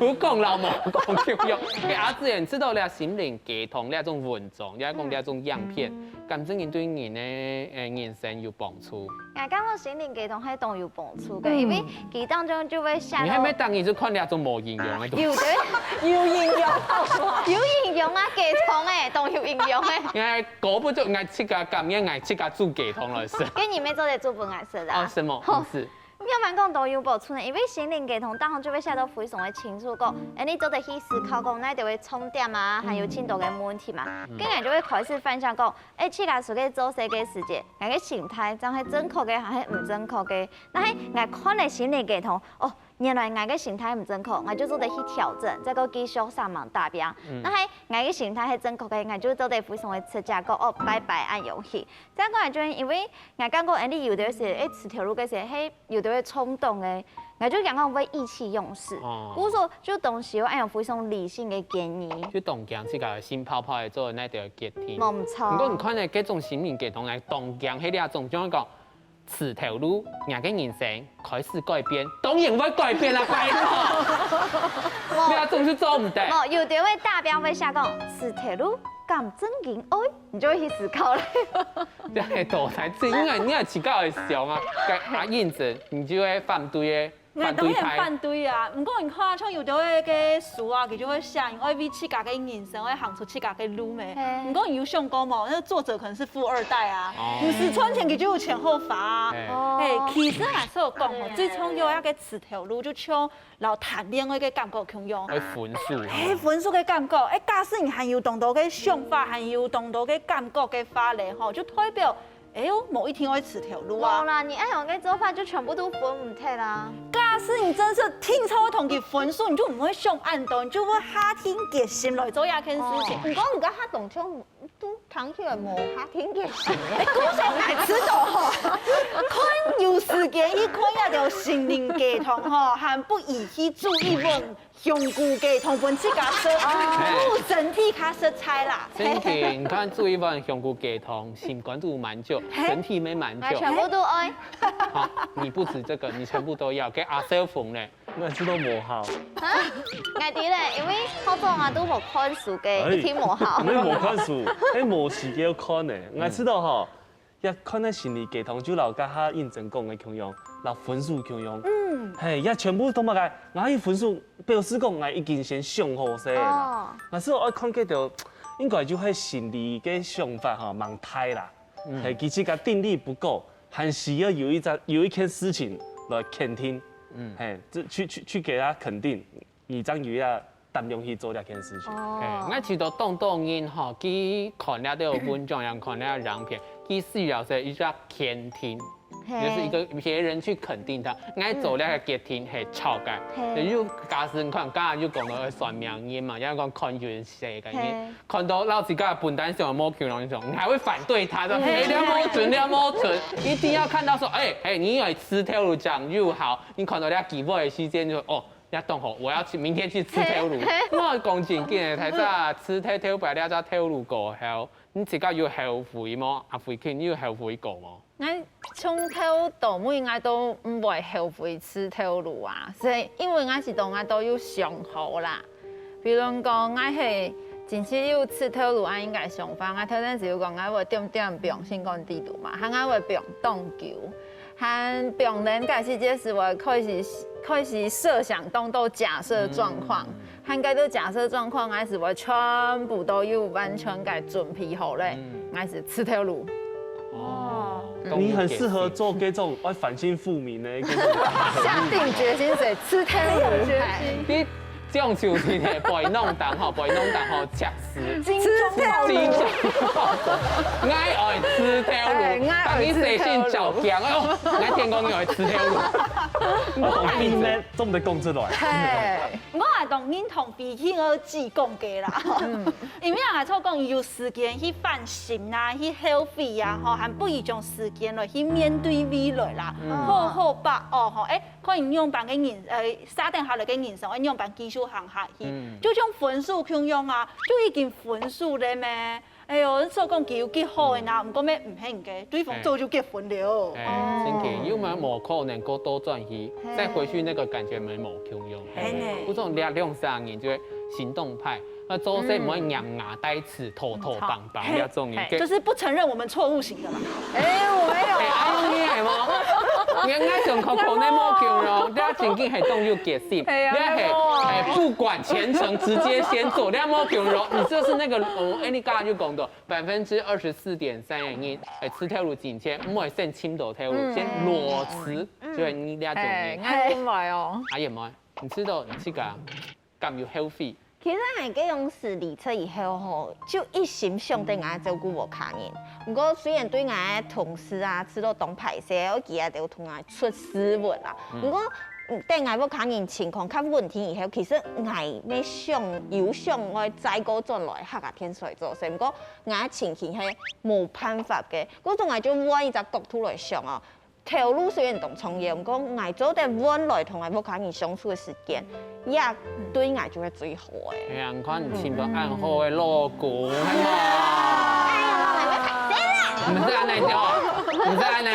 有講摎無講共樣。欸，阿志，你知道這心靈雞湯這種文章，也講這種影片，敢真經對人个，欸，人生有幫助？𠊎感覺心靈雞湯還當有幫助个，嗯。因為佢當中就會寫到，你還沒當你就看這種無營養个東西。有的，有營養，有營養啊，雞湯欸，當有營養欸。 𠊎高不足，𠊎自家甘願，𠊎自家煮雞湯來食。該你乜做得煮分𠊎食啊？哦，什麼？吼，意思？仰般講都有補充呢，因為心靈雞湯當中就會寫到非常个清楚，講，欸，你做得去思考講，哪兜个重點啊，還有盡多个問題嘛。嗯。該𠊎就會開始反省講，欸，自家自家做事个時節，𠊎个心態正係正確个，還係毋正確个？若係𠊎看了心靈雞湯，哦， 原來𠊎个心態毋正確，𠊎就做得去調整，再過繼續煞猛打拚。嗯。若係𠊎个心態係正確个，𠊎就做得非常个直接講，哦，拜拜，恁樣去。再過來就因為𠊎感覺，欸，你有兜時，欸，辭頭路个時，係有兜个衝動个，𠊎就感覺會意氣用事。哦。故所就當時有恁樣非常理性个建議。就當驚自家心泡泡个做哪兜決定。無錯。毋過你看呢，這種心靈雞湯來當驚，係這種，就係講， 辭頭路，若个人生開始改變，當然會改變啦，拜託。無。你啊，總是做毋得。無，有兜个打拚會寫講，辭頭路，敢真經愛，你就會去思考了。這係多才，這應該，應該自家會想啊。該啊，認真，你就會反對个，𠊎當然反對派。反對啊，毋過你看啊，像有兜个，个書啊，佢就會寫，因為為自家个人生，會行出自家个路咩。嘿。毋過你有想過無？那作者可能是富二代啊，哦。毋使賺錢，佢就有錢好花啊。嘿。哦。欸，其實𠊎所講吼，對。最重要个一个辭頭路，就像摎談戀愛个感覺共樣。愛分手。欸，分手个感覺，欸，假使你還有當多个想法，還有當多个感覺个話咧，吼，就代表 哎喲，無一定愛辭頭路啊。無啦，你恁樣个做法就全部都分毋忒啦。假使你真係定著愛同佢分手，你就毋會想恁多，你就會下定決心來做這件事情。哦。毋過你講下當像都聽起來無下定決心。哎，故所𠊎知道吼，看有時間去看這條心靈雞湯吼，還不如去煮一碗 香菇雞湯分自家食，哦。顧身體較實在啦。真的，你看煮一碗香菇雞湯，心肝肚滿足，嘿。身體乜滿足。𠊎全部都愛。好，你不止這個，你全部都要，給阿少峰呢？𠊎知道無效。啊？𠊎知咧，因為好早啊都無看書个，哎，一定無效。你無看書，哎，無時間看呢。𠊎知道吼， 也看个心靈雞湯就摎頭下認真講个共樣，摎分手共樣。嗯。嘿，也全部都麼个，𠊎一分手表示講𠊎已經先想好勢啦。哦。𠊎係愛看這條，應該就係心理个想法吼，蠻大啦。嗯。嘿，佢自家定力不夠，還需要有一隻，有一件事情來肯定。嗯。嘿，這去，去，去給他肯定。 你正有這膽量去做這件事情。哦。嘿，𠊎知道當多人吼，去看這兜文章，也看這影片，佢需要係一隻肯定，嘿。就是一個別人去肯定他，𠊎做這個決定係著个。嘿。就假使你看，剛才就講到算命人嘛，也講看運勢个人，嘿。看到老師个本單上無求人上，你還會反對他，說，嘿。哎，你無準，你無準，一定要看到說，哎，哎，你有辭頭路講又好，你看到這機會的時間就，哦， 也當好，我要去，明天去辭頭路。嘿，嘿。𠊎講真个，大家辭頭，頭擺這隻頭路過後，你自家有後悔無？阿輝，你有後悔過無？𠊎從頭到尾，𠊎都毋會後悔辭頭路啊，所以因為𠊎係當𠊎都有想好啦。比如講，𠊎係真係有辭頭路恁樣个想法，𠊎頭先就有講，𠊎會恬恬放心肝底肚嘛，還𠊎會放當久。 還放等該時節時會開始，開始設想當多假設狀況，嗯。還該兜假設狀況，𠊎係會全部都有完全个準備好咧，嗯。𠊎係辭頭路。哦。嗯。你很適合做這種愛反清復明的這種。下定決心係辭頭路。下定決心。你 這種就係背囊當吼，背囊當吼，食屎。精忠報國。精忠報國。𠊎愛辭頭路，哎，𠊎愛辭頭路。當你寫信照鏡，哎喲，𠊎天公，你愛辭頭路。我當你們做毋得講出來。嘿。毋過𠊎當認同飛行个志工个啦。嗯。因為啊，𠊎就講有時間去反省啊，去後悔啊，吼，還不如將時間來去面對未來啦，嗯。好好把握吼，哎， 看你仰般个人，呃，設定下來个人生，愛仰般繼續行下去。嗯。就像分手共樣啊，就已經分手了咩？哎喲，你所講佢有幾好个啦，毋過乜毋係个，對方早就結婚了。哎，真个，又嘛無可能過倒轉去，再回去那個感覺乜無共樣。係呢。有種這兩三年就會行動派，那做事毋會咬牙佇此拖拖梆梆，這種人。就是不承認我們錯誤型的嘛。哎，我沒有。哎，阿勇你係無？你愛想看可能無共樣，你正經係當有決心，你係哎不管前程直接先做，你無共樣，你就是那個，哦，哎，你剛剛就講到，百分之二十四點三个人，哎，辭頭路進前，毋會先尋到頭路，先裸辭，就係你這種人。哎，恁樣來哦。阿勇妹，你知道你自家敢有後悔？其實𠊎該央時離職以後吼，就一心想著𠊎照顧屋下人。毋過雖然對𠊎个同事啊，知道當歹勢，愛佢兜同𠊎出斯文啦。毋過，嗯，等𠊎屋下人情況較穩定以後，其實𠊎乜想有想愛再過轉來客家電視台做事，毋過 𠊎个情形係無辦法个。故所𠊎就換一隻角度來想哦，頭路雖然當重要，毋過𠊎做得換來同𠊎屋下人相處个時間，也對𠊎就係最好个。哎呀，你看你尋到恁好个老公，係無？哎呀，老妹妹，歹勢啦！毋使恁樣講，毋使恁樣。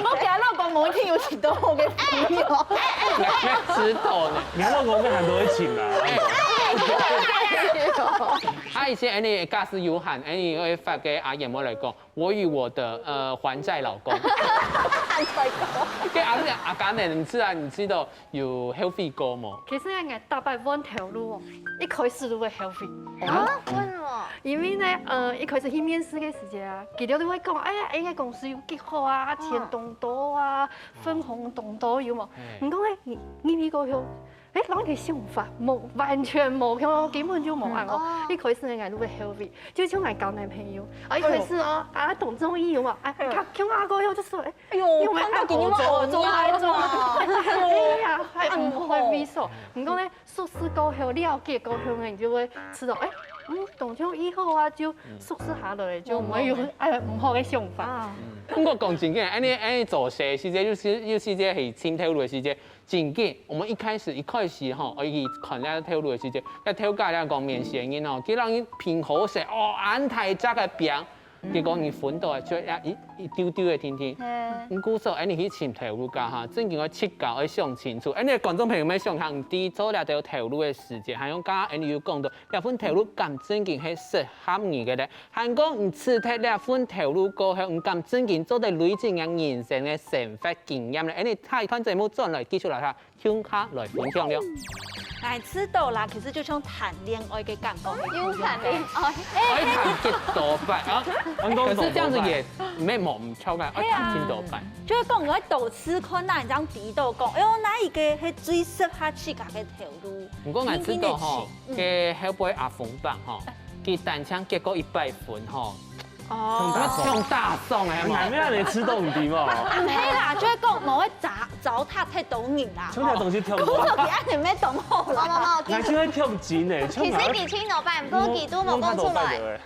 我驚老公無一定有尋到好个朋友。哎，哎，哎，哎。沒知道呢。你老公跟很多人請啊。哎。 啊，以前恁樣假使有閒，恁樣會發个阿勇妹來講，我與我的，呃，還債老公。還債老公。該阿，阿甘呢，你知啊，你知道有後悔過無？其實𠊎逐擺換頭路哦，一開始都會後悔。啊？為什麼？因為呢，呃，一開始去面試个時節啊，佢兜都會講，哎呀，哎呀，公司有幾好啊，錢當多啊，分紅當多，有無？嘿。毋過呢，你，你入去過後， 哎，摎你个想法無，完全無共樣，根本就無恁樣哦。哦。一開始呢，𠊎就會後悔，就像𠊎交男朋友，啊，一開始哦，啊，當中意有無？啊，哎喲。佢共下過後就說，哎，哎喲，因為看到佢就愛做，愛做，愛做。哎呀，還毋會為所。毋過呢，熟識過後，了解過後呢，你就會知道，哎，嗯，當中意好啊，就熟識下來，就毋會有，哎，毋好个想法。啊。毋過講真个，恁樣，恁樣做事，時節有時，有時節係尋頭路个時節， 真个，𠊎等一開始，一開始吼，愛去看這頭路个時節，該頭家來講面試人吼，佢摎你評好勢，哦，恁大隻个餅，結果你分到个就一，一，一丟丟个定定。嗯。毋過所以，恁樣去尋頭路个哈，正經愛自家愛想清楚。恁樣觀眾朋友們想看，你做這條頭路个時節，還有剛剛恁樣有講到，這份頭路敢正經係適合你个咧？ 還講你辭忒這份頭路過後，你敢正經做得累積你人生个生活經驗咧？恁樣下一段節目轉來繼續來哈，共下來分享了。𠊎知道啦，其實就像談戀愛个感覺，有談戀愛。愛談幾多擺啊？可是這樣子也沒無毋著啊，愛談幾多擺。就係講，你愛多次看，那你正知道講，哎喲，哪一個係最適合自家个頭路？毋過𠊎知道吼，嗯。該後背阿峰伯吼， 佢單淨結過一擺婚吼，哦。像打爽个嘛。你還沒讓你吃豆腐嗎？毋係啦，就係講無愛糟蹋忒多人啦。像這東西跳舞。工作比恁樣乜當好啦。無，無，無，其實，𠊎就會跳舞呢，其實佢尋到擺，毋過佢都無講出來。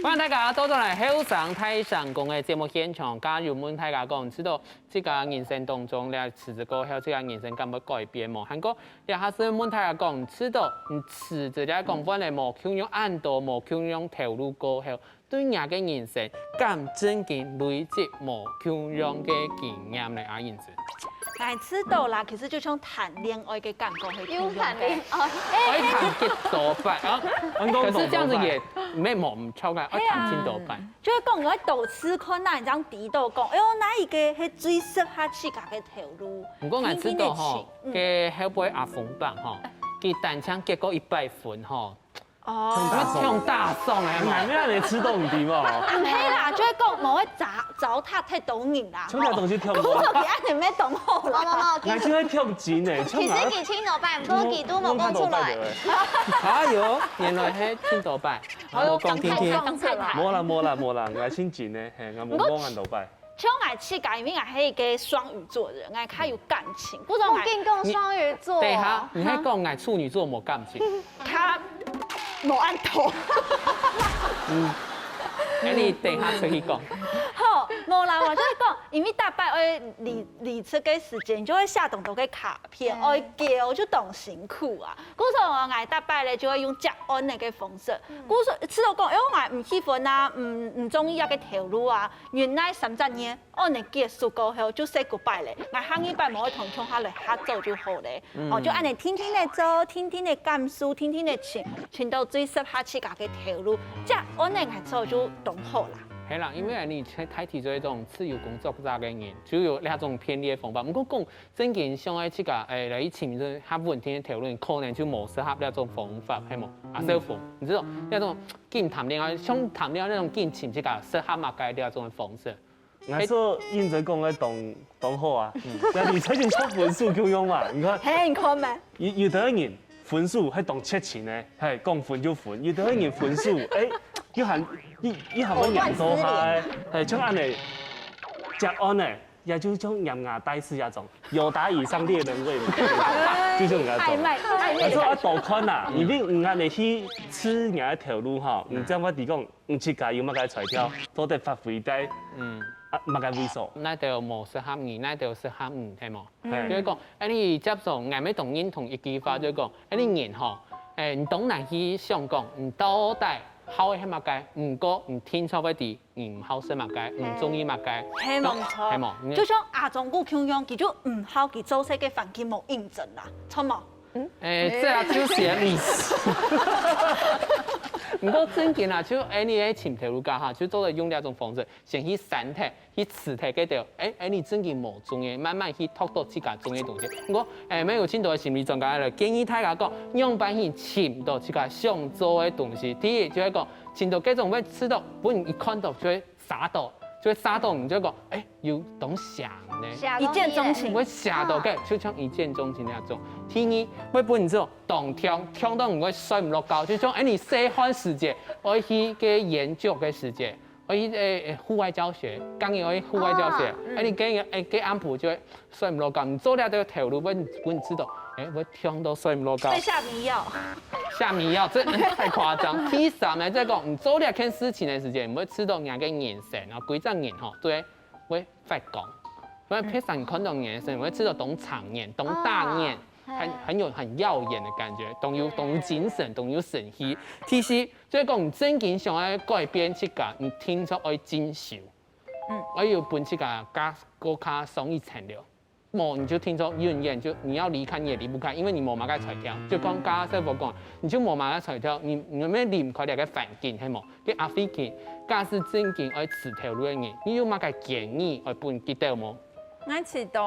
歡迎大家倒轉來後生大聲公个節目現場，剛剛有問大家講，知道 自家人生當中，你辭職過後，自家人生敢會改變無？還過，這下係問大家講，知道你辭職來講，換了無共樣恁多，無共樣頭路過後，對你个人生，敢正經累積無共樣个經驗呢？阿英子。𠊎知道啦，其實就像談戀愛个感覺係共樣个。有談戀愛。愛談幾多擺啊？可是這樣子也沒無毋著啊，愛談幾多擺。 就係講，你愛多次看，那你正知道講，哎喲，哪一個係最適合自家个頭路。毋過𠊎知道吼，嗯。該後背阿峰伯吼，佢單淨結過一擺婚吼，哦。像打爽个嘛。你還沒讓你吃豆腐嗎？毋係啦，就係講無愛糟，糟蹋忒多人啦。像這東西跳舞。工作比恁樣乜當好啦。無，無，無，其實，𠊎就會跳舞呢，其實佢尋到擺，毋過佢都無講出來。哎喲，原來係尋到擺。 𠊎無講定定。無啦，無啦，無啦，𠊎真正个，嘿，𠊎無講恁多擺。像𠊎自家，因為𠊎係一個雙魚座个人，𠊎較有感情，不然𠊎，我跟你講，雙魚座。等一下，你還講𠊎處女座無感情？較無恁多。嗯。哎，你等一下出去講。好，無啦，𠊎就係講，因為逐擺愛離離職个時間，就會寫當多个卡片，愛交就當辛苦啊。故所𠊎逐擺咧就會用接案仔个方式。故所知道講，哎，𠊎毋喜歡啊，毋毋中意這个頭路啊，原來三隻月 案仔結束過後就say goodbye咧，𠊎下二擺無愛同共下來合作就好咧。哦，就恁仔定定仔做，定定仔感受，定定仔尋，尋到最適合自家个頭路，接案仔𠊎做就當好啦。係啦，因為你大體做一種自由工作者个人，就有這種便利个方法。毋過講正經想愛自家，誒，來尋一個較穩定个頭路，可能就無適合這種方法，係無？啊，小鳳，你知道那種緊談戀愛，像談戀愛那種緊尋自家適合麼个這種方式。 𠊎說認真講个當當好啊，那你最近做分手共樣嘛？你看，嘿，你看咩？有有兜人分手還當絕情呢，嘿，講分就分；有兜人分手，哎，又還又又還會黏著下哎，嘿，像恁仔，接案呢，也就像黏牙帶是那種，有打以上戀人未滿，就像該種。曖昧，曖昧的感覺。那時候啊，多看呐，因為你看你去試人家頭路哈，你這樣會提供。 你自家有麼个才調，做得發揮在嗯，啊麼个位所？哪兜無適合你，哪兜適合你，係無？嘿。就係講，哎，你接受，𠊎乜當認同一句話，就係講，哎，你人吼，哎，你當難去想講，你到底好个係麼个，毋過你定著會知，你毋好食麼个，你中意麼个，係，無錯。係無？你就像阿忠牯共樣，佢就毋好佢做事个環境無認真啦，著無？ 誒，這啊就係意思。毋過正經啊，就誒，你誒尋頭路个哈，就做得用這種方式，先去刪忒，去辭忒該兜，誒，誒，你正經無中意，慢慢去擇到自家中意个東西。毋過，誒，乜有盡多个心理專家來建議大家講，仰般去尋到自家想做个東西。第一，就係講，尋到該種會試著分人一看到就會 煞到，就會煞到你就講，誒，有當想呢。一見鍾情。會嚇到个，就像一見鍾情那種。第二，會分你這種當暢，暢到你會睡毋落覺，就像，誒，你細漢時節，愛去个研究个時節，愛去，誒，誒，戶外教學，當然愛去戶外教學，誒，你跟，誒，跟暗晡就會 睡毋落覺，你做這兜頭路會分你試著，誒，會暢到睡毋落覺。所以下迷藥。下迷藥，這太誇張。第三呢，就係講，你做這件事情个時節，你會試著人个眼神，然後歸隻人吼，對，會發光。因為別儕看到你个時候，你會試著當搶眼、當打眼，很很有很耀眼的感覺，當有當有精神，當有神氣。第四，就係講你正經想愛改變自家，你定著愛進修。 嗯，愛有分自家加過較上一層了。無你就定著永遠就你要離開你也離不開，因為你無麼个才調。就講剛剛師傅講，你就無麼个才調，你你乜離毋開這个環境，係無？該阿飛佢假使正經愛辭頭路个人，你有麼个建議愛分佢兜無？𠊎試著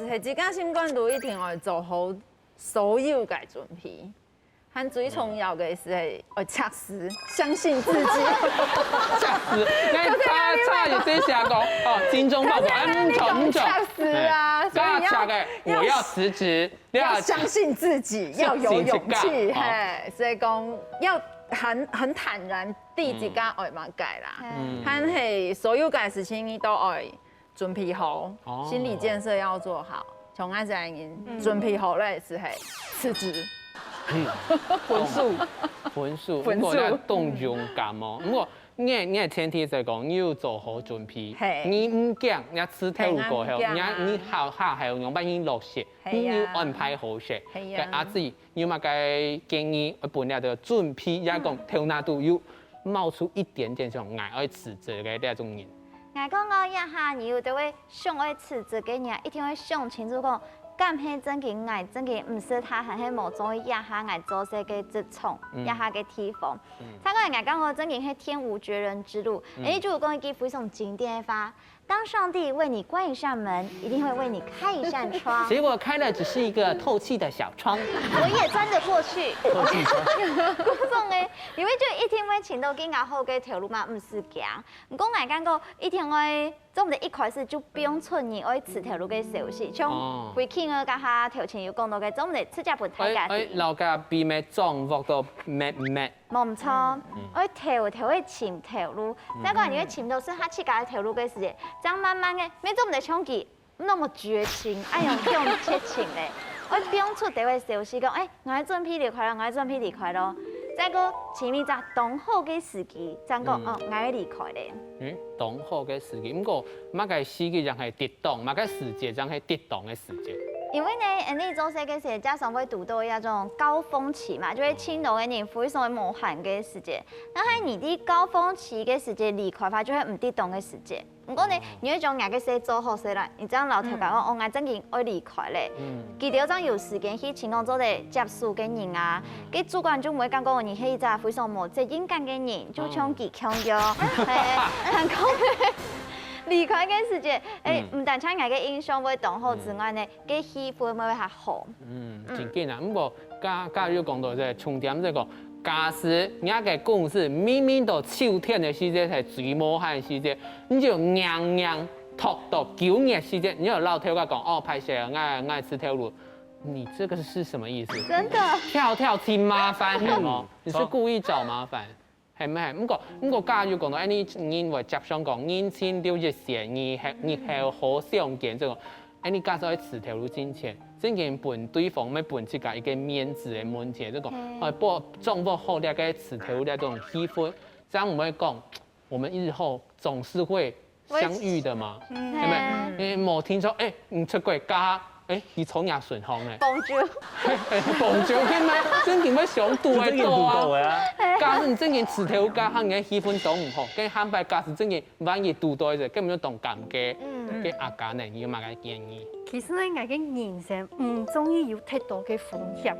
係自家心肝肚一定愛做好所有个準備。 還最重要个係愛測試，相信自己。測試，該差差有這下講，哦，精忠報國，哎，毋錯毋錯。測試啊，所以要，該測个，我要辭職，要相信自己，要有勇氣，嘿，所以講要很很坦然地自家愛麼个啦，還係所有个事情你都愛 準備好，心理建設要做好。像𠊎這樣人準備好了，係係辭職。分手，分手，分手，毋過你當勇敢哦。毋過你你个前提係講你有做好準備，你毋驚，你辭頭路過後，你你好好還有用，萬一落雪，你有安排好勢，該阿姊有麼个建議愛分你个準備，也講頭那肚有冒出一點點想愛辭職个這種人。 𠊎講到這下，你有兜會想愛辭職个人，一定愛想清楚講，敢係正經𠊎正經毋適合，還係無中意這下𠊎做事个職場，這下个地方。再過來，𠊎講過正經係天無絕人之路，誒，就有講一句非常經典个話：當上帝為你關一扇門，一定會為你開一扇窗。結果開的只是一個透氣的小窗。我也鑽得過去。透氣窗。這種誒，因為就一定會尋到更加好个頭路嘛，毋使驚。 毋過𠊎感覺一定愛做毋得一開始就放出你愛辭頭路个消息，像輝慶个該下頭前有講到个，做毋得直接分大家知。愛愛摎該秘密掌握到密密。無毋著，愛偷偷个尋頭路，再過你會尋到適合自家个頭路个時節，正慢慢个，乜做毋得像佢 那麼絕情，愛用這種絕情咧，愛放出兜个消息講，誒，𠊎準備離開了，𠊎準備離開了。再過尋一隻當好个時機，正講，嗯。哦，𠊎愛離開咧。嗯，當好个時機，毋過麼个時機正係適當，麼个時節正係適當个時節？因為呢，𠊎等做事个時節，常常會堵到一種高峰期嘛，就係盡多个人非常个無閒个時節。但係你在高峰期个時節離開个話，就係毋適當个時節。 毋過呢，你愛將若个事做好勢啦，你正摎頭家講，哦，𠊎正經愛離開咧。佢兜正有時間去尋講做得接手个人啊，該主管就毋會感覺你係一隻非常無責任感个人，就像佢共樣。係，還講離開个時節，欸，毋單淨𠊎个印象會當好之外呢，該氣氛會較好。嗯，正經啊，毋過 假，假如講到這重點，就講，假使若个公司明明到秋天个時節係最無閒个時節，你就硬硬拖到九月時節，你就摎頭家講，哦，歹勢啊，𠊎，𠊎辭頭路。你這個是什麼意思？真的。跳跳真麻煩，係無？你是故意找麻煩。 係毋係？毋過，毋過，假如講到恁樣，人會接上講，人情留一線，日後，日後好相見，這個，恁樣假使愛辭頭路進前，正經分對方，愛分自家一個面子个問題，這個，呃，掌握好這個辭頭路這種氣氛，這樣毋會講，我們日後總是會相遇的嘛，對不對？因為無聽說，欸，你出國假，欸，你坐若順風呢？Bonjour。Bonjour，係無？正經會想堵个到啊。假使你正經辭頭路假，你个氣氛都毋好，該下擺假使正經萬一堵到一隻，根本就當尷尬。該阿嘉呢，你有麼个建議？其實呢，𠊎个人生毋中意有忒多个風險，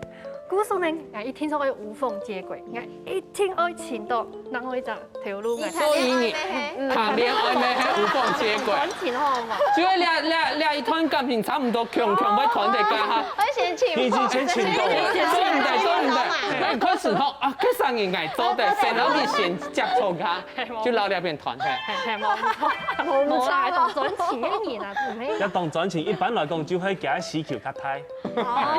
故所呢，𠊎一定就愛無縫接軌，𠊎一定愛尋到另外一隻頭路。所以你談戀愛乜係無縫接軌？感情好嘛？就係這，這，這一段感情差毋多強強會斷忒个哈。我先尋，你已經先尋到了，先尋到了。做毋得，做毋得。哎，開始吼，啊，該生意𠊎做得，先讓你先接觸下，就摎這片斷忒。係，係，無，無，無啦，當專情个人啊，毋係。要當專情，一般來講就會給他需求較大。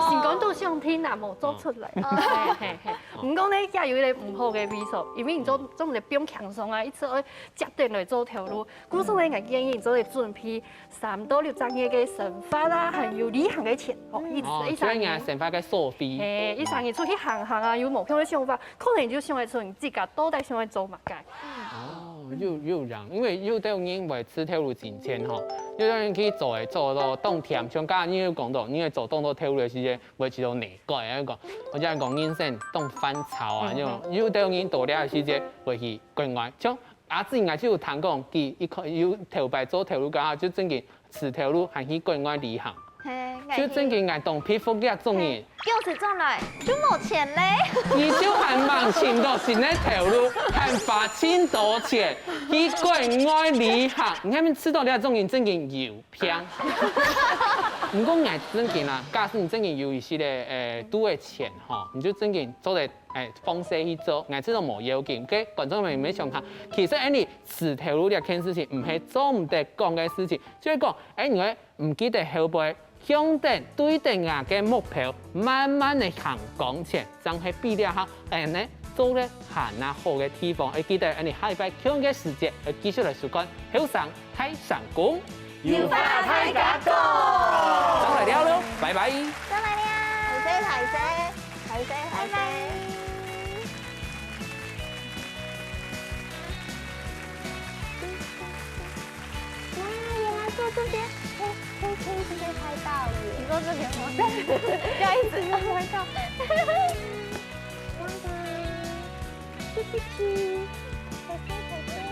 心肝都想聽啊，無做出來。係，係，係。毋過呢，也有一個毋好个位所，因為你做，做毋得放輕鬆啊，一直愛接等來做頭路。 故所呢，𠊎建議你做得準備三到六隻月个生活啊，還有旅行个錢，哦，一，哦，一生人。就係人生活个所費。係，一生人出去行行啊，有無共个想法，可能就想會出你自家到底想愛做麼个。哦，有，有影，因為有兜人會辭頭路進前吼，有兜人去做會做到當忝，像剛剛你有講到，你會做當多頭路个時節，會試著難過，會講，或者講人生當煩躁啊，有，有兜人到這个時節會去國外，像 阿姊𠊎就有聽講，佢一開，有頭擺做頭路个下，就正經辭頭路還去國外旅行。係，就正經𠊎當佩服這種人。係，叫佢轉來，就無錢咧。你就還吂尋到新个頭路，還花盡多錢去國外旅行，你還試著這種人正經有病。毋過𠊎正經啊，假使你正經有一息个，呃，多个錢吼，你就正經做得 欸，放勢去做，𠊎知道無要緊。OK，觀眾朋友們想看，其實恁樣辭頭路這件事情，毋係做毋得講个事情，就係講，欸，你愛毋記得後背，向等對等啊个目標，慢慢个行向前，正係比這下，欸，呢，做得行啊好个地方。愛記得，恁樣下禮拜共樣个時間，愛繼續來收看後生 大聲公，有話大家講。正來尞囉，拜拜。正來尞。歹勢，歹勢，歹勢，歹勢。哇，原來坐這邊，可以，可以，可以直接拍到了耶。你坐這邊嗎？不好意思，沒有拍到。拜拜。去去去。歹勢，歹勢。